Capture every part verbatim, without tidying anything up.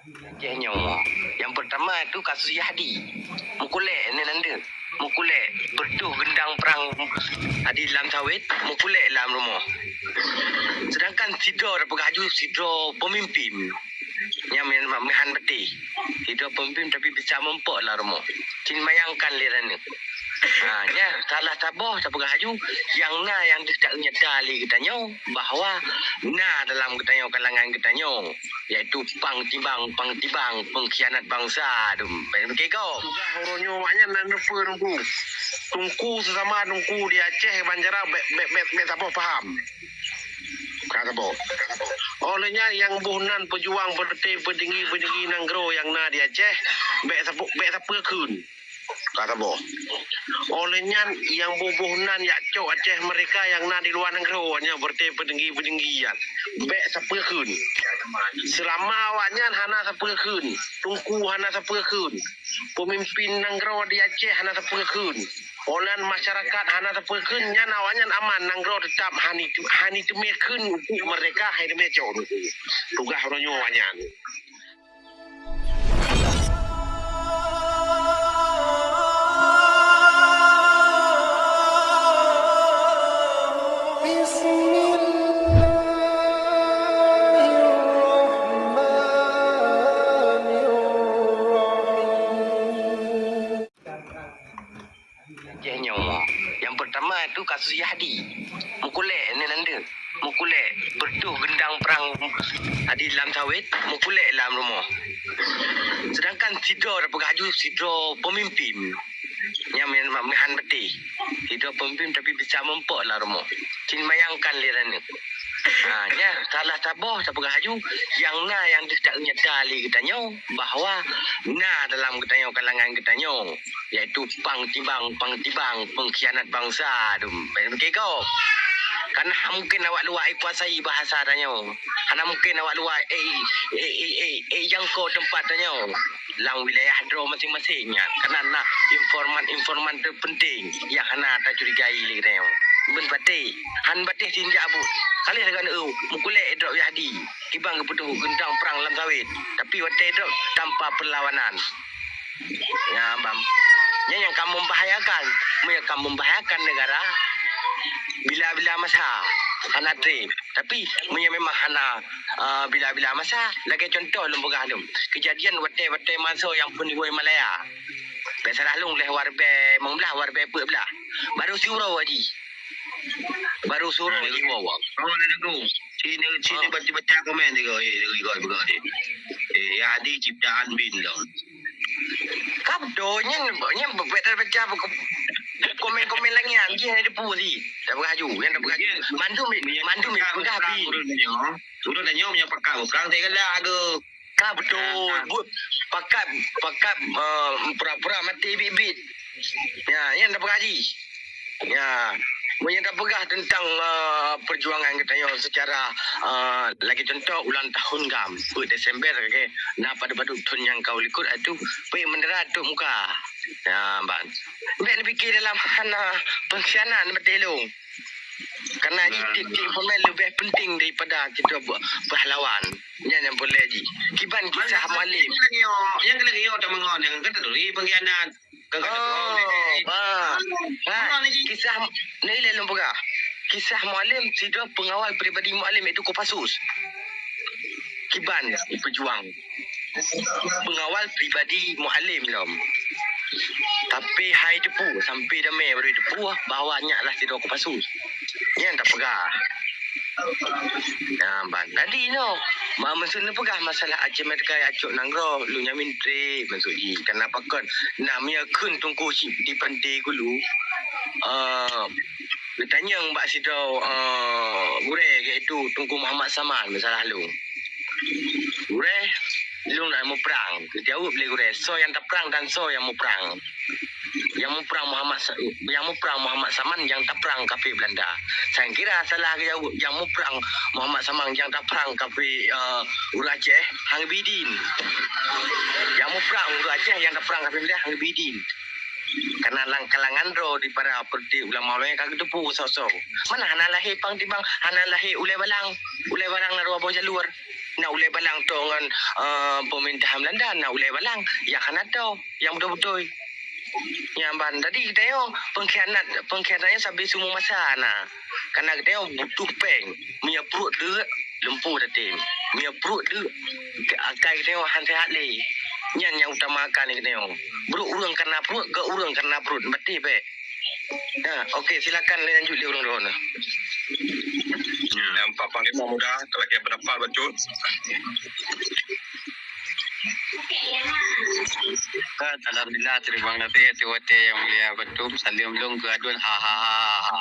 Aceh nyoe. Yang pertama itu kasus Yahdi. Meukulek ni nanda. Meukulek bertuh gendang perang di lam sawit, meukulek lam rumoh. Sedangkan sidroe peugah aju sidroe pemimpin nyang meuhan beutih. Sidroe pemimpin tapi bisa meumpok lam rumoh. Cin mayangkan lé raneuk. Ha, nya salah saboh tapeugah aju nyang na nyang deuh ta nyata lé geutanyoe bahwa na dalam geutanyoe kalangan geutanyoe, yaitu pang tibang, pang tibang, pengkhianat bangsa. Dum, bèk keu. Tugaih uroe nyoe awaknyan na neupeu teungku. Teungku sesama teungku di Aceh banjarab bèk, bèk, bèk, bèk saboh paham. Ka saboh. Oleh nyan nyang boh nan peujuang beureuté peutinggi-peutinggi nanggroe nyang na di Aceh, bèk sapeue, bèk sapeue kheun. Ka saboh. Oleh nyan nyang boh-boh nan jak cok Aceh meurdeka nyang na di luwa nanggroe nyan beureuté peutinggi-peutinggi nyan, bèk sapeue kheun. Seulama awaknyan hana sapeue kheun, teungku hana sapeue kheun, peumimpin nanggroe di Aceh hana sapeue kheun, olan masyarakat hana sapeue kheun, nyan awaknyan aman, nanggroe teutap hani, hani teumé kheun ukuk meurdeka, hani teumé cok ukuk. Tugaih uroe nyoe awaknyan. Bismillahirrahmanirrahim. Aceh nyoe. Yang pertama itu kasus Yahdi. Meukulek ni nanda. Meukulek bertuh gendang perang di lam sawit, meukulek lam rumoh. Sedangkan sidroe peugah aju sidroe pemimpin nyang meuhan beutih. Sidroe pemimpin tapi bisa meumpok lam rumoh. Cin mayangkan lé raneuk. Ha, nya salah saboh tapeugah aju nyang na nyang deuh ta nyata lé geutanyoe bahwa na dalam geutanyoe kalangan geutanyoe, yaitu pang tibang, pang tibang, pengkhianat bangsa. Dum, bèk keu. Kan hana mungkin awak luwa ikuasai bahasa tanyoe. Hana mungkin awak luwa, eh, eh, eh, eh, eh, jangkau teumpat tanyoe. Lam wilayah droe maséng-maséng nyan, kana na informan-informan terpenting nyang hana tacurigai lé geutanyoe. Bèk patéh, han patéh sinjak buet. Ka lheueh lagèe nyan, meukulek droe Yahdi, kiban geupeuduek gendang perang lam sawit. Tapi watèe droe tanpa perlawanan. Nyan ban. Nyan nyang ka membahayakan. Meunyo ka membahayakan negara, bila-bila masa hana trép. Tapi meunyo memang hana, ah, bila-bila masa, lagèe contoh lôn peugah lom. Kejadian watèe-watèe masa nyang peunuwôi Malaya. Bèk salah lôn lhèe wareubè limong blah, wareubè peuet blah. Baru siuroe haji. Baru siuroe haji woe. Oh, ada aku. Sini, sini baca-baca komen juga. Eh, juga, juga. Eh, ya, di ciptaan bin dong. Ka beutôi nyan, nyan bèk baca komen-komen lagèe nyan, jih hana teupeu sih. Tapeugah aju, nyan tapeugah aju. Mandum, mandum peugah bin. Ureueng tanyoe meunyo pakat muprang teugalak tu. Ka beutôi, buet pakat, pakat, eh, pura-pura maté bit-bit. Ya, nyan tapeugah jih. Ya, meunyo tapeugah teuntang, eh, perjuangan geutanyoe secara, eh, lagèe contoh ulang tahun GAM, peuet Desember, oke, na padub-padub thon nyang ka u likot, itu peuet bendera tôp muka. Ya, ban. Bèk neupike dalam hana pengkhianat maté lôn. Karena jih tiep-tiep peumain leubeh penting daripada kita pahlawan. Nyan nyang peureulèe jih. Kiban kisah Mualem. Nyang keuneuk nyoe, nyang keuneuk nyoe tameungon, nyang kata turi pengkhianat. Kan kata turi. Oh, ah. Ha, kisah, ni lé lôn peugah. Kisah Mualem, sidroe pengawal pribadi Mualem, iaitu Kopassus. Kiban peujuang. Pengawal pribadi Mualem lom. Tapi hai teupeu, sampai damé baru teupeu bahwa nyak lah sidroe Kopassus. Nyan tapeugah. Nah, ban. Tadi nyoe, ma-, maksud neupeugah masalah Aceh Merdeka nyang cok nanggroe, lôn nyamin trép maksud jih. Karena pakon, na meunyo kheun teungku cit di Panté Gulu, eh, geutanyong bak sidroe, eh, gurèe, yaitu Teungku Muhammad Saman, meusalah lôn. Gurèe, lôn nak muprang. Geujaweueb lé gurèe, soe nyang taprang dan soe nyang muprang. Nyang muprang Muhammad Sa-, nyang muprang Muhammad Saman, nyang taprang kafé Beulanda. Sang kira salah geujaweueb, nyang muprang Muhammad Saman, nyang taprang kafé, eh, ureueng Aceh, han geubri idin. Nyang muprang ureueng Aceh, nyang taprang kafé Beulanda, han geubri idin. Karena lam kalangan droe di para peureté ulama ka geuteupeue soe-soe. Mana hana lahé pang tibang, hana lahé ulèe balang. Ulèe balang na dua boh jalur. Na ulèe balang tô ngon, eh, pemerintah Belanda, na ulèe balang nyang hana tô, nyang beutôi-beutôi. Nyang ban tadi geutanyoe pengkhianat, pengkhianat nyan sabe seumeu masa na. Karena geutanyoe butuh péng, meunyoe pruet deuk, lumpu tatem. Meunyoe pruet deuk, akai geutanyoe han seuhat lé. Nyan nyang utamakan lé geutanyoe. Brok ureueng karena pruet, gèt ureueng karena pruet, beutôi bèk. Ya, okey, silakan lanjut lé ureueng droeneuh. Ya. Yang Pak Panglima muda, talakèe pendapat bacut. Alhamdulillah, terima kasih atas watèe yang mulia bacut. Salam lôn keu aduen. Ha, ha, ha, ha, ha.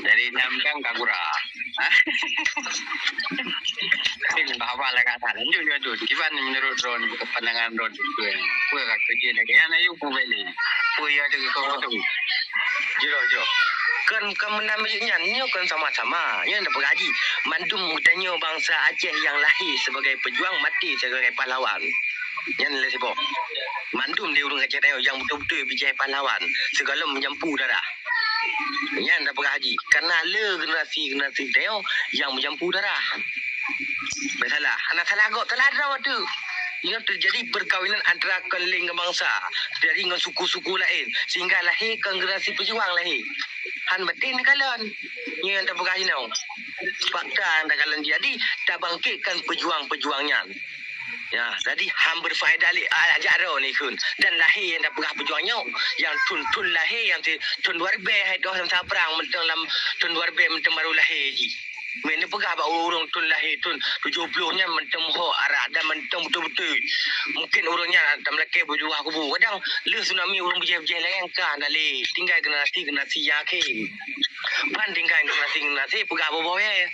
Jadi, nyang kan ka gura. Hah? Tapi bah, bah, lah kata. Lanjut, lanjut. Kiban menurut drone, pandangan drone? Peue, peue ka keujeuet lagèe nyan, ayu peue bèk lé? Peue ya teuka kau tu? Jiro, jiro. Kan, kan meunan nyan, nyoe kan sama-sama. Nyoe dah peugah haji. Mandum geutanyoe bangsa Aceh nyang lahé sebagai pejuang, maté sebagai pahlawan. Nyan lé siboh. Mandum di ureueng Aceh tanyoe nyang beutôi-beutôi bijèh pahlawan, sigohlom meujampu darah. Nyan dah peugah haji. Karena le generasi-generasi tanyoe nyang meujampu darah. Bèk salah. Hana salah gob, salah droe teuh. Nyoe teujadi perkawinan antara kon lé ngon bansa, teujadi ngon suku-suku laén, sehingga lahé kon generasi pejuang lahé. Han batin kalon. Nyoe nyang tapeugah inoe. Fakta nyang takalon. Jadi, tabangkitkan pejuang-pejuang nyan. Ya, jadi han berfaedah lé, ah, jak droe ni kheun. Dan lahé nyang tapeugah pejuang nyoe, nyang thon-thon lahé nyang si-, thon dua ribèe hai toh lam saprang, mantong lam thon dua ribèe mantong baru lahé jih. Meuneuk peugah bak ureueng thon lahé thon tujoh ploh nyan mantong meuhok arah dan mantong beutôi-beutôi. Mungkin ureueng nyan tam lakèe beujuah kubu. Kadang lheueh tsunami ureueng bijèh-bijèh laén ka na lé. Tinggai generasi-generasi nyang akhé. Ban tinggai generasi-generasi peugah boh-boh, eh.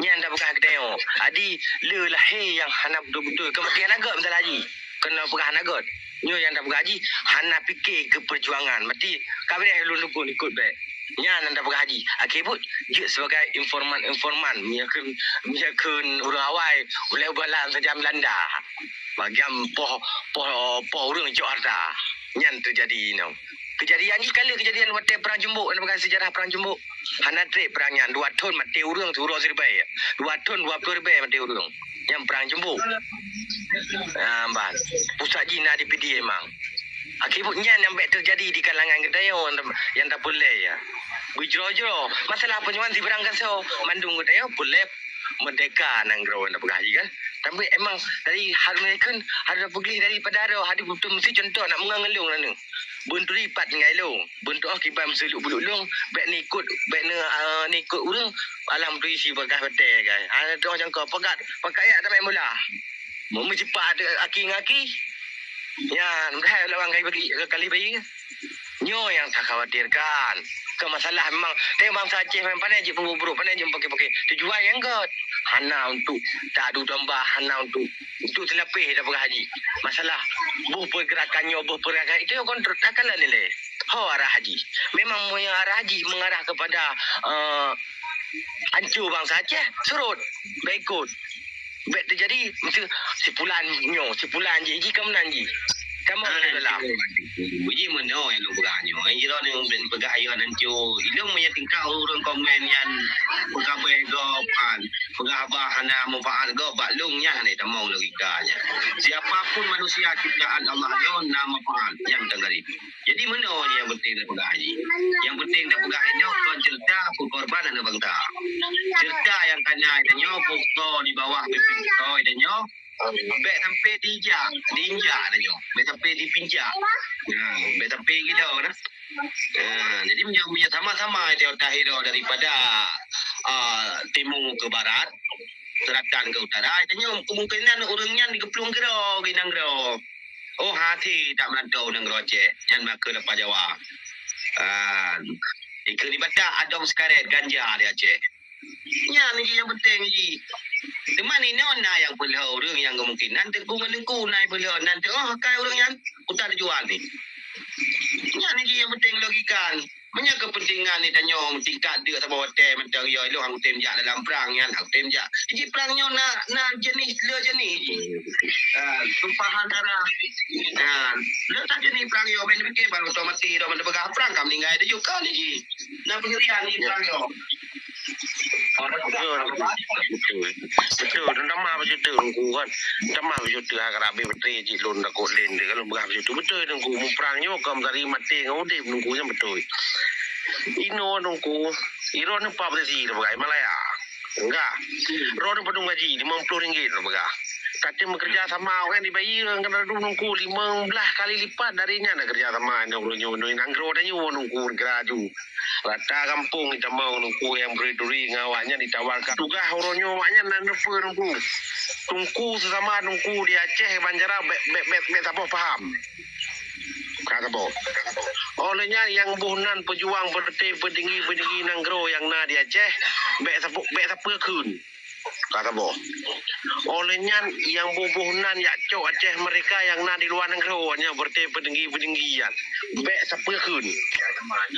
Nyan dah peugah geutanyoe. Adi le lahé nyang hana beutôi-beutôi. Keumaté hana göt misalnya haji. Keunoe peugah hana göt. Nyoe nyang dah peugah haji, hana pike keu peujuangan. Mati, ka beureh lôn luput ikot bèk. Nyan nyang dah peugah haji. Akhé buet, jeuet sebagai informan-informan. Meunyoe kheun, meunyoe kheun ureueng awai, ulèe bala sajan Belanda. Bagian poh, poh, poh ureueng cok harta. Nyan teujadi inoe. Keujadian jih ka lheueh keujadian watèe Perang Jumbok, nyang peugah seujarah Perang Jumbok. Hana trép prang nyan, dua thon maté ureueng siuroe siribèe. Dua thon dua ploh ribèe maté ureueng. Nyan Perang Jumbok. Ah, ban. Pusat jih na di Pidie memang. Akibat nyan nyang bèk teujadi di kalangan geutanyoe nyang tapeureulèe ya. Beujroh-jroh. Masalah peunyoe sibarang gasoe, mandum geutanyoe peureulèe meurdeka nanggroe nyang tapeugah jih kan. Tapi emang dari hareuem kheun, hareuem peugléh daripada droe, hareuem beutôi meusti contoh nak meungon ngon lôn na nyoe. Beutôi pat tinggai lôn. Beutôi oh kiban meuseuluk buluk lôn, bèk neukot, bèk neu, ah, neukot ureueng, alam tu isi bagah batèe kan. Hana teuh nyang ko pakat, pakat yak tamè mula. Meu-, meucipat aki ngon aki. Nyan, meuhai lawang kali bagi, kali bayi. Nyoe nyang takhawatirkan. Keu masalah memang, tengok bangsa Aceh memang pandai jeuet peubuet buruk, pandai jeuet pakai-pakai. Tujuan nyang göt. Hana untuk tak adu domba, hana untuk, untuk seulapeh dah peugah haji. Masalah boh pergerakan nyoe, boh pergerakan itu yang kontrol, tak kala nilai. Ho arah haji. Memang meunyoe arah haji mengarah kepada, eh, hancur bangsa Aceh, surut, bèk ikot. Bèk teujadi, mesti si pulan nyoe, si pulan jih, jih ka meunan jih. Sama dalam. Uji meunoe nyang lôn peugah nyoe. Nyang jinoe nyang peugah ayah nanco. Ilôn meunyo tingkah ureueng komen nyan peugah bèe gob, an, peugah haba hana manfaat gob bak lôn nyan hana tamong logika nyan. Siapa pun manusia ciptaan Allah nyoe na manfaat nyan teugarit. Jadi meunoe nyang penting tapeugah nyoe. Nyang penting tapeugah nyoe kon cerita pengorbanan bangsa. Cerita nyang kana nyoe bungko di bawah pipin nyoe. Bèk sampai diinjak, diinjak dah nyoe. Bèk sampai dipinjak. Nah, bèk sampai gitu dah. Nah, jadi meunyoe, meunyoe sama-sama itu tahiroe daripada, ah, timu ke barat, selatan ke utara, itu nyoe kemungkinan ureueng nyan geuplueng keudroe, ginang keudroe. Oh, hati tak meurantau nanggroe Aceh, nyan maka lepas Jawa. Ah, ikeu di Batak adong sikaret ganja di Aceh. Nyan jih nyang penting jih. Teuma inoe na nyang peulheueh ureueng nyang kemungkinan teungku ngon teungku na peulheueh nan teuh, oh, akai ureueng nyan utak teujual ni. Nyan jih nyang penting logika. Meunyoe keupeuntengan ni tanyoe tingkat deuk saboh watèe mantong yo ilong hang tem jak dalam prang nyan, hang tem jak. Jih prang nyoe na, na jeunèh le jeunèh jih. Ah, tumpahan darah. Ah, le tak jeunèh prang yo main pikir baru otomatis dah mana peugah prang ka meuninggai dah juga ni jih. Na peungerian ni prang yo. Betul, betul. Betul, lôn tamah bacut teuk Teungku kan. Tamah bacut teuk, agak rabe beutôi cit lôn takot lén deh, kalau peugah bacut teuk. Betul Teungku, muprang nyoe ka meutari maté ngon udép Teungku, nyan betul. Inoe Teungku, droeneuh pat posisi tapeugah, Malaya. Enggak. Droeneuh padum gaji, limong ploh ringgit tapeugah. Tapi meukeureuja sama awaknyan dibayar ngon Teungku limong blaih kali lipat dari nyan na keureuja sama nyoe, nyoe, nyoe, nanggroe tanyoe Teungku kira aju. Rata gampông itamong Teungku nyang bri-duri ngon awaknyan ditawarkan tugaih uroe nyoe awaknyan na neupeu Teungku. Teungku seusama Teungku di Aceh banjara bèk, bèk, bèk, bèk saboh paham. Ka saboh. Óh lheueh nyan nyang boh nan peujuang peureté peudinggi-peudinggi nanggroe nyang na di Aceh bèk sapeue, bèk sapeue kheun. Ka saboh. Óh lheueh nyan nyang boh-boh nan jak cok Aceh Merdeka nyang na di luwa nanggroe nyan peureté peudinggi-peudinggi nyan. Bèk sapeue kheun.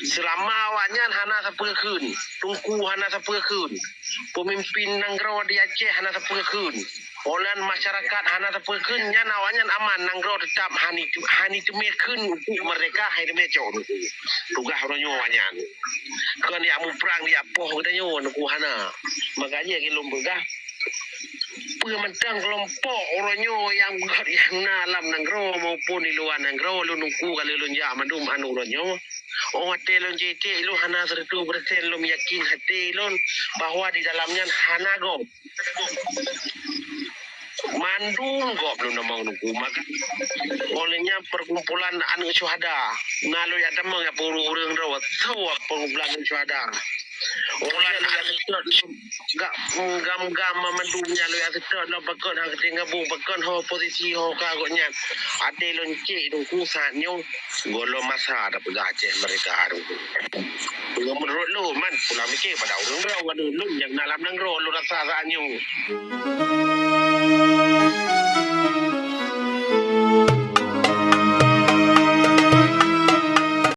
Seulama awaknyan hana sapeue kheun, Teungku hana sapeue kheun, peumimpin nanggroe di Aceh hana sapeue kheun, óh lheueh nyan masyarakat hana sapeue kheun, nyan awaknyan aman, nanggroe teutap hani, hani teumé kheun untuk merdeka, hai teumé cok Teungku. Tugaih uroe nyoe awaknyan. Kon jak muprang, jak poh geutanyoe Teungku hana. Makajih lôn peugah, peue mantong keulompok uroe nyoe nyang, nyang na lam nanggroe maupun di luwa nanggroe, lôn Teungku ka lheueh lôn jak mandum anu uroe nyoe. Óh watèe lôn jiték lôn hana sireutoh peureusén lôn yakin até lôn bahwa di dalam nyan hana gob. Mandum gob lôn tamong Teungku. Maka óh lheueh nyan perkumpulan aneuk syuhada na lôn jak tamong jak peureueng-ureueng droe. Soe perkumpulan aneuk syuhada? Óh lheueh nyan lôn jak seutôt gam-gam mandum nyan lôn jak seutôt lom pakon hana geutem gabong, pakon ho posisi ho ka gobnyan. Até lôn cit Teungku saat nyoe. Gohlom masa tapeugah Aceh Merdeka Teungku. Meunurot lôn man, pulang mikir padahai ureueng droe, lôn nyang na lam nanggroe lôn rasa saat nyoe.